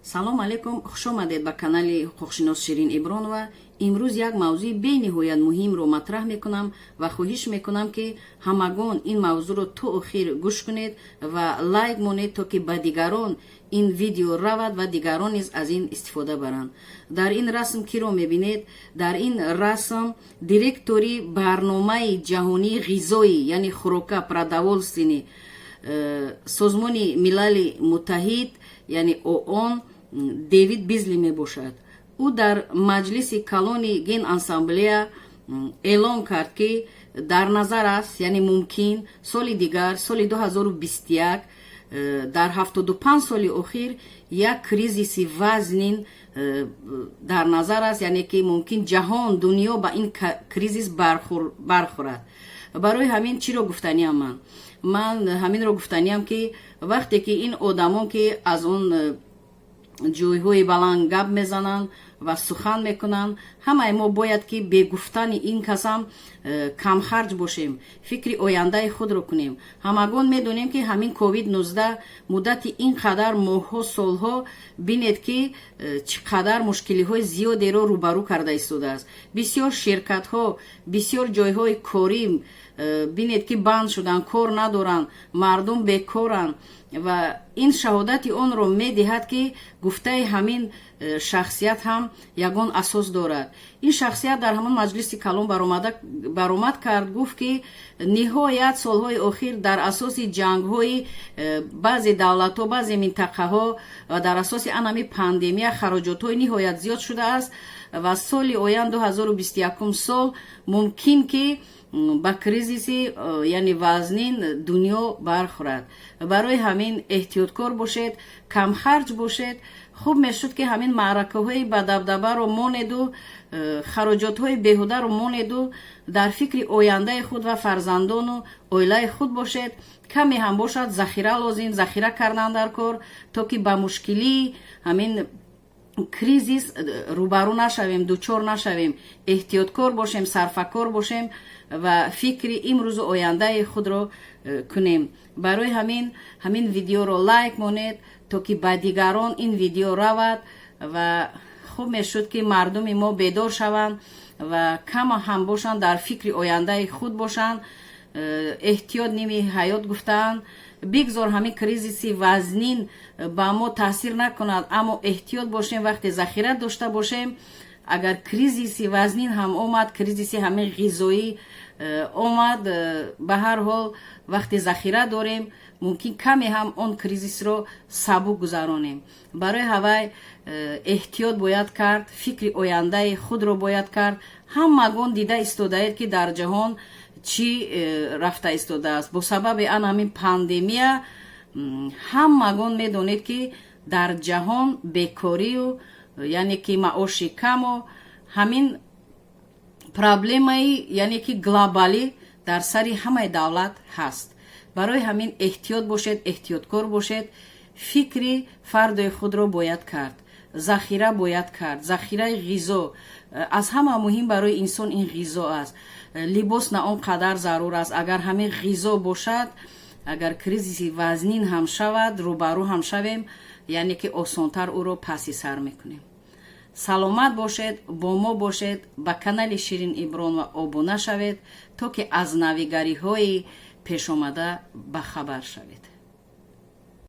Салом алейкум, хушомадед ба канали ҳуқуқшинос Ширин Ибронова. Имрӯз як мавзӯи бениҳоят муҳимро матраҳ мекунам ва хоҳиш мекунам, ки ҳамагон ин мавзӯъро то охир гӯш кунед ва лайк монед, то ки ба дигарон ин видео равад ва дигарон низ аз ин истифода баранд. Дар ин расм киро мебинед? Дар ин расм директори барномаи ҷаҳонии ғизоӣ, яъне хӯрока, продовольственный Созмони Милали Муттаҳид, яъне ООН, Дэвид Бизли мебошад. Ӯ дар маҷлиси калони Генассамблея эълон кард, ки дар назар аст, яъне мумкин соли дигар, соли 2021, дар 75 соли охир як кризиси вазнин дар назар аст, яъне ки мумкин ҷаҳон, дунё ба ин кризис бархӯрад. Барои ҳамин чиро гуфтаниам ман? Ман ҳаминро гуфтаниам, ки вақте ки ин одамон, ки аз он ҷойҳои баланд гап мезананд ва сухан мекунанд, ҳамаи мо бояд ки бегуфтани ин касам камхарҷ бошем, фикри ояндаи худро кунем. Ҳамагон медонем, ки ҳамин ковид-19 муддати ин қадар моҳҳо, солҳо, бинед, ки чӣ қадар мушкилиҳои зиёдеро рӯбарӯ карда истодааст. Бисёр ширкатҳо, бисёр ҷойҳои корӣ, бинед, ки банд шуданд, кор надоранд, мардум бекоранд ва ин шаҳодати онро медиҳад, ки гуфтаи ҳамин шахсият ҳам ягон асос дорад. Ин шахсият дар ҳамон маҷлиси калон баромад кард, гуфт, ки ниҳоят солҳои охир дар асоси ҷангҳои баъзе давлатҳо, баъзе минтақаҳо ва дар асоси анами пандемия хароҷотҳои ниҳоят зиёд шудааст ва соли оянд, 2021 сол, мумкин ки ба кризиси яъне вазнин дунё бархӯрад. Барои ҳамин эҳтиёткор бошед, камхарҷ бошед. Хуб мешуд, ки ҳамин маъракаҳои бадабдабаро монеду хароҷотҳои беҳударо монеду дар фикри ояндаи худ ва фарзандону оилаи худ бошед. Каме ҳам бошад, захира лозим, захира кардан дар кор, то ки ба мушкилии ҳамин кризис рӯбарӯ нашавем, дучор нашавем. Эҳтиёткор бошем, сарфакор бошем ва фикри имрӯзу ояндаи худро кунем. Барои ҳамин ҳамин видеоро лайк монед, то ки ба дигарон ин видео равад ва хуб мешуд, ки мардуми мо бедор шаванд ва кама ҳам бошанд, дар фикри ояндаи худ бошанд. Эҳтиёт ними ҳаёт гуфтаанд. Бигзор ҳамин кризиси вазнин ба мо таъсир накунад, аммо эҳтиёт бошем. Вақте захира дошта бошем, агар кризиси вазнин ҳам омад, кризиси ҳамин ғизоӣ омад, ба ҳар ҳол вақте захира дорем, мумкин каме ҳам он кризисро сабук гузаронем. Барои ҳавай эҳтиёт бояд кард, фикри ояндаи худро бояд кард. Ҳамагон дида истодаед, ки дар ҷаҳон чӣ рафта истодааст бо сабаби ан ҳамин пандемия. Ҳамагон медонед, ки дар ҷаҳон бекорию, яъне ки маоши каму ҳамин проблемаи, яъне ки глобалӣ дар сари ҳамаи давлат ҳаст. Барои ҳамин эҳтиёт бошед, эҳтиёткор бошед, фикри фардои худро бояд кард, захира бояд кард. Захираи ғизо аз ҳама муҳим барои инсон ин ғизо аст. Либос на он қадар зарур аст. Агар ҳамин ғизо бошад, агар кризиси вазнин ҳам шавад, рӯбарӯ ҳам шавем, яъне ки осонтар ӯро паси сар мекунем. Саломат бошед, бо мо бошед, ба канали Ширин Ибронова обуна шавед, то ки аз навигариҳои пешомада бахабар шавед.